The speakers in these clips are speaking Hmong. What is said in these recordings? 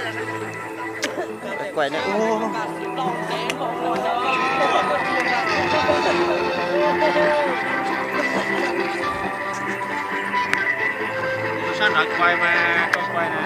Quay quay na. Sab nrad quay mas, quay quay na.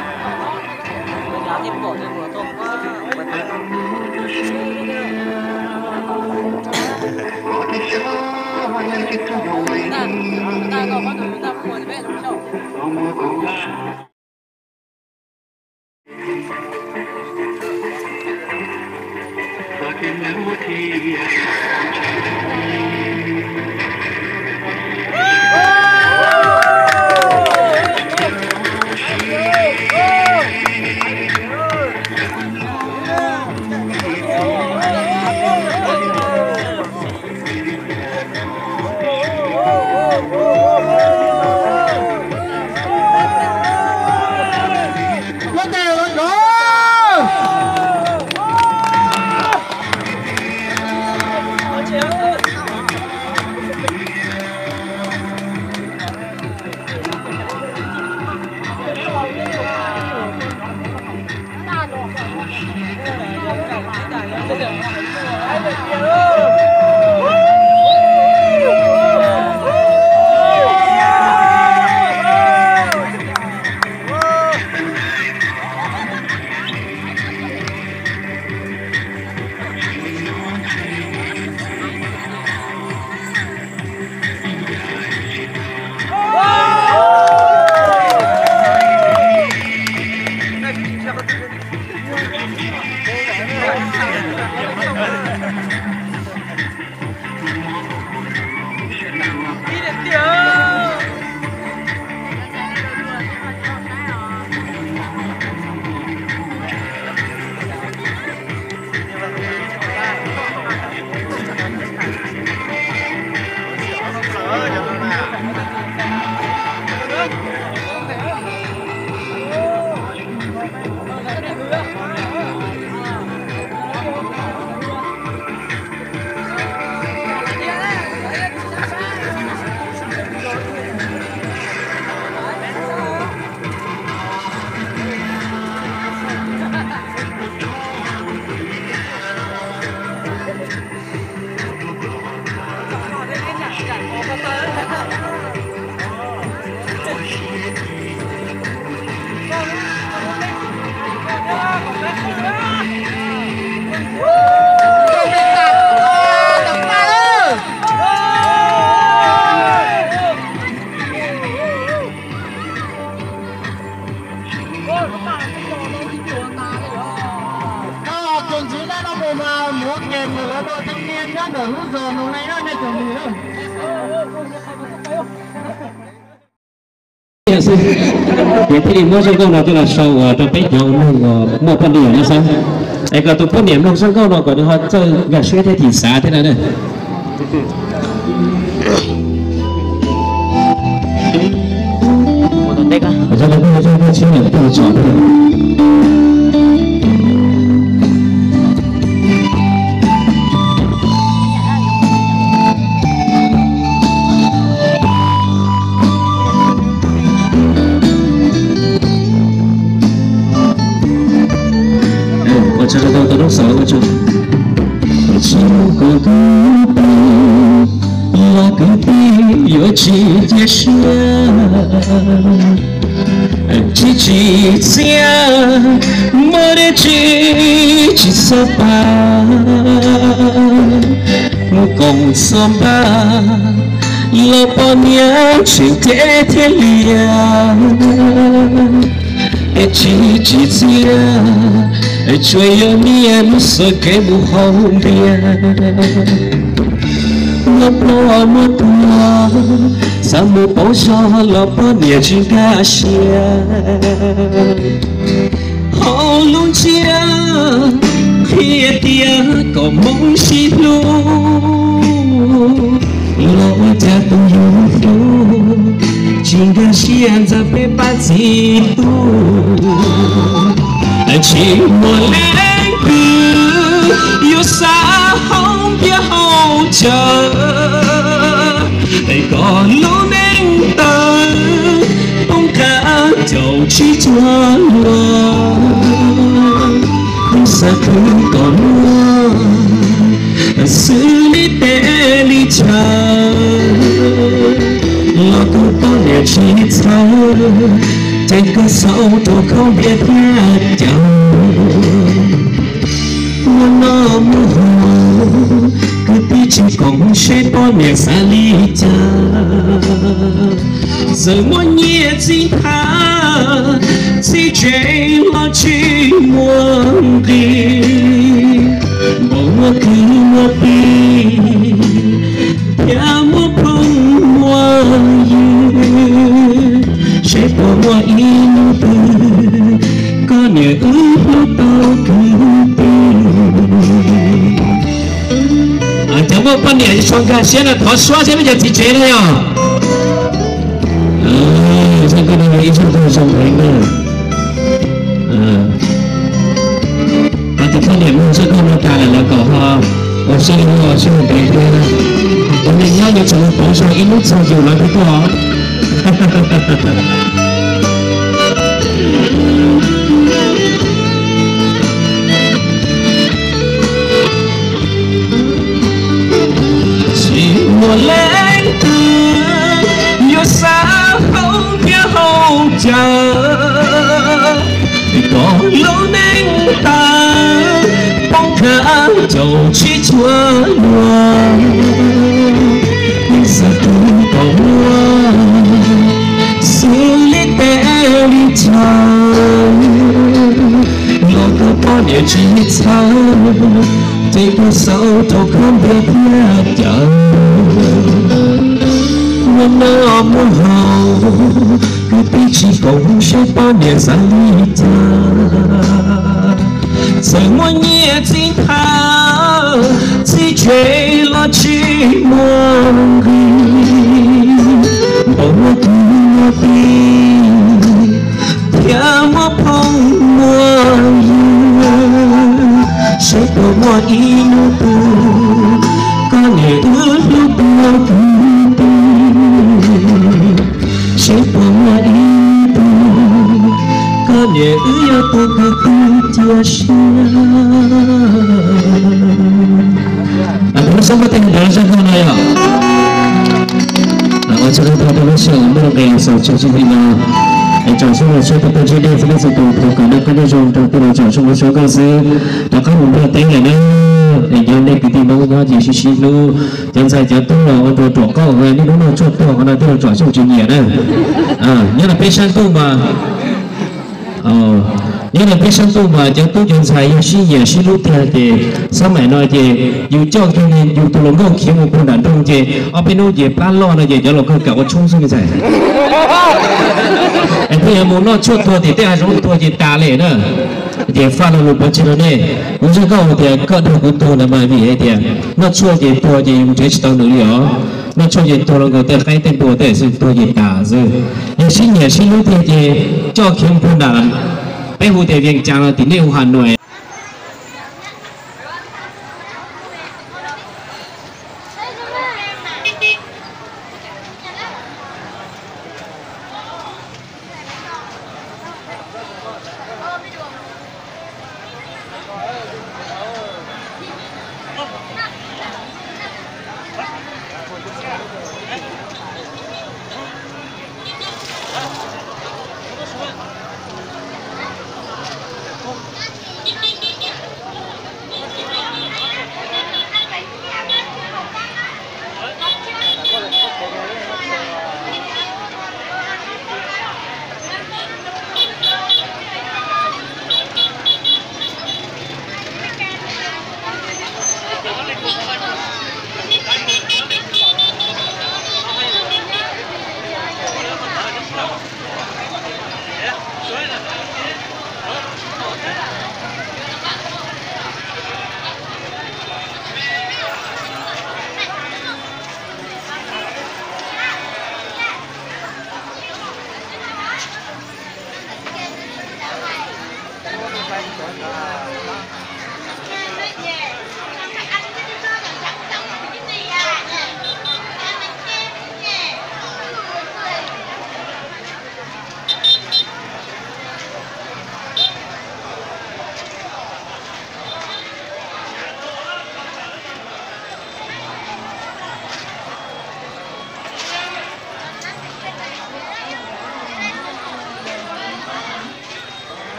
Koj tus ntxiv dab no mus mas muav kev mus ua dua theej niaj nyob ntawm lub zos no nej nej tus ntxiv na. Xwb, ces thiaj li muab zaj nkauj no coj los sau ua rau peb cov ua neeg uas muaj poj niam no xwb. Es kom tus poj niam mloog zaj nkauj no kom nws ho txawj nkag siab thiab thim xav thiab na. Ua tsaug rau tau lub xaus ua tsaug. Tsis muaj koj kwv tij los kwv tij yuav tsis cia siab. Tsis tsim txiaj muaj dab tsi tsis txhob pab, mus koom txog npaj los poj niam tseem cev thiab liam. Es tsis tsim txiaj, tsuas yog niaj hnub xuas kev mus hauv ntiaj. Muaj poj muaj tuag, xav mus pauv zog los poj niam tsis nkag siab. Hauv lub ntsiab qhia tias kom hmoob sib hlub, los ua cas tus yus hlub tsis nkag siab ntxawm peb pab txiv tub. Tsis muaj leej twg yuav xav hauv ntiaj hauv tsav, es kom lub neej tawg poob qab caum tsib cuag luag. Peb koj xauj rau khaub ncaws thiab cawv, muaj noj muaj haus, kwv tij tsis koom seb poj niam xav li cas. Txawm muaj nyiaj txiag thav, txiv tsev los tsis muaj nqis, npaum muaj kwv muaj tij, thiab muaj phooj muaj ywg, seb puas muaj ib hnub twg koj niam wb hlub tau kwv tij. Cov muaj poj niam tsis tshua nkag siab no thov suab seb peb cov txiv tsev no yog. Zaj nkauj no yog ib zaj nkauj zoo heev na. Hais tias poj niam mloog zaj nkauj no tas lawm lawv kom ho ua siab li ua siab ntev thiab. Tus neeg nyob yuav tsum pauv zog ib hnub txog yus lawv thiaj tuaj. Tsis muaj leej twg yuav xav hauv ntiaj hauv cas, kom lub neej tas poob tham caum tsib cuaj luag. Yeej xav twv kom muaj xws li tes li chaw, los koj poj niam tsis txhawj, ces kuv xauj rau khaub ncaws thiab cawv. Muaj noj muaj haus, kwv tij tsis koom seb poj niam xav li cas. Txawm muaj nyiaj txiag thav, txiv tsev los tsis muaj nqis, npaum muaj kwv muaj tij, thiab muaj phooj muaj ywg, seb puas muaj ib hnub twg koj niam wb hlub tau kwv tij, seb puas muaj ib hnub twg koj niam wb yuav tau kwv tij cia siab. Lub sab pab tej ntawd zaj nkauj no yog ua tsaug rau tag nrho lub sij hawm muaj nuj nqis los xaus txog txij li no. Es tsoom xyoob ua suab tau tag nrho nej txhua leej txhua tus, thov kom nej qab nyob zoo rau tij laug tsoom xyoob ua suab nkauj xwb. Rov qab mus nplog teb lawm na. Es yog nej kwv tij Hmoob nyob ces sib sib hlub, cov ntxhais cov tub los ua rau ruam qauj, niaj hnub noj tshuaj tuag qhov no tij laug tsoom xyoob tsis nyiam na. Nyob rau peb sab ntuj mas, nyob rau peb sab ntuj mas cov tub cov ntxhais yog sib nyiam sib hlub tiag ces xab maim no ces yus coj kiag yus tus hluas nkauj khiav mus puag nram nroog ces ob peb hnub ces plab loj no ces cov hluas nkauj kam ua tshoob xwb me ntxhais. Es pheej yuav mus noj tshuaj tuag tim tej hav zoov tuag ces tas li na. Ces faj lo lus pov tseg rau nej. Kuv zaj nkauj hais tias koj dag kuv tuag ntawd mas vim hais tias noj tshuaj ces tuag ces yus nrhiav tsis tau nws li os. Noj tshuaj ces tuag los nkaus tej qaib tej npua tej xwb, tuag ces tas xwb. Yog sib nyiam sib hlub tiag ces coj khiav mus puag nram, peb hu tias Vias Cas no tim nej hu Has Nois.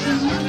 Yog muab